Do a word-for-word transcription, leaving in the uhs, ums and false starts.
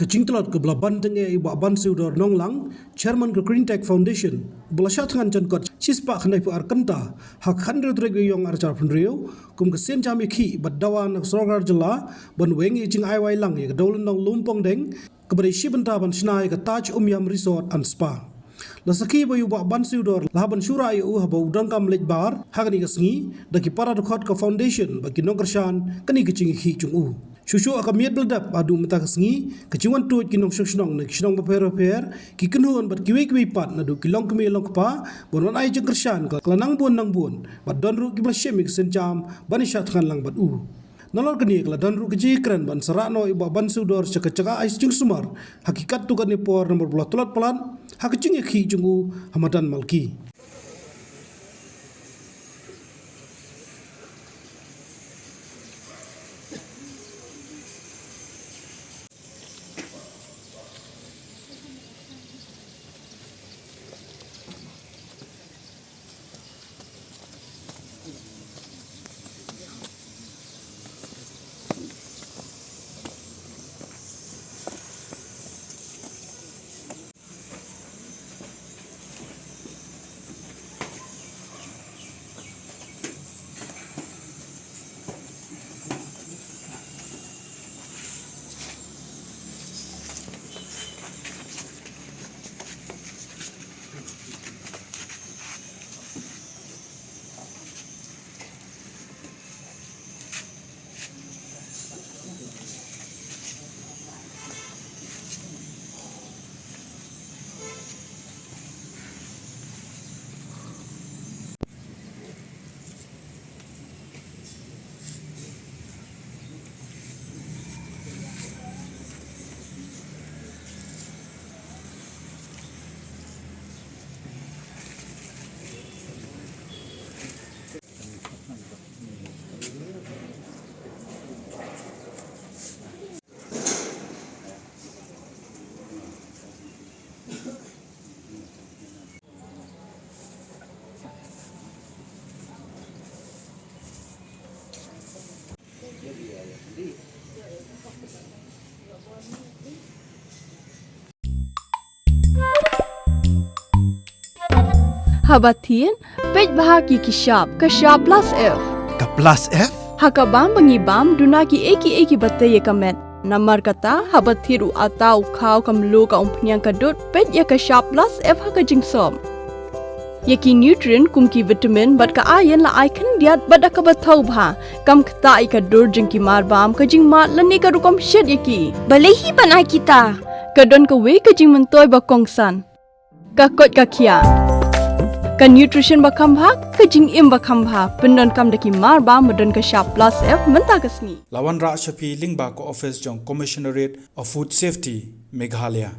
Ka jingtlot kaba la ban tyngeh ïa u Bah Bansiewdor Nonglang, Chairman ka Green Tech Foundation, ba la shah thngan jan kot shispah khyndaiphew ar kynta ha ka khathynriew tarik u Ïaïong arhajar phrynriew, kum ka sienjam ïakhih bad dawa na ka sorkar jylla ban weng ïa ka jingai wai lang ïa ka dewlynnong Lumpongdeng, kaba dei shi bynta ban shna ïa ka Taj Umiam Resort and Spa. La sakhi ba ïa u Bah Bansiewdor la hap ban shu rah ïa u haba u donkam leit bar ha kane ka sngi da ki para dkhot ka foundation bad ki nongkyrshan kane ka jingïakhih jong u. Shuh shuh ha ka miet ba la dep haduh mynta ka sngi, ka jingwan tuid ki nongshong shnong na ki shnong bapher bapher, ki kynhun bad kiwei kiwei pat naduh ki longkmie longkpa ban wan ai jingkyrshan ka la nang bun nang bun, bad don ruh kiba la shim ïa ka sienjam ban ïashah thngan lang bad u. Nalor kane ka la don ruh ka jingkren ban sa rah noh ïa u Bah Bansiewdor sha ka jaka ai jingsumar ha ki katto katne por namar ba la tlot palat ha ka jingïakhih jong u ha madan Malki. Haba thied, peit bha ïa ki shap, ka shap plus F. Ka plus F? Ha ka bam ba ngi bam, duna kiei kiei kiba tei ïa ka met. Namar kata, haba thied u atta, u khaw, ka mluh, ka umphniang, ka dud, peit ïa ka shap plus F ha ka jingsop. Ïa ki nutrient kum ki vitamin bad ka iron la ai khyndiat bad da kaba thaw bha. Kam ktah ïa ka dur jong ki marbam, ka jingmad lane ka rukom shet ïa ki. Balei hi ban ai kita? Ka don kawei ka jingmyntoi ba kongsan. Ka koit ka khiah. Ka nutrition ba kham bha, ka jingim ba kham bha. Pyndonkam da ki marbam ba don ka shap plus F mynta ka sngi. La wanrah sha phi lyngba ka office jong Commissionerate of Food Safety, Meghalaya.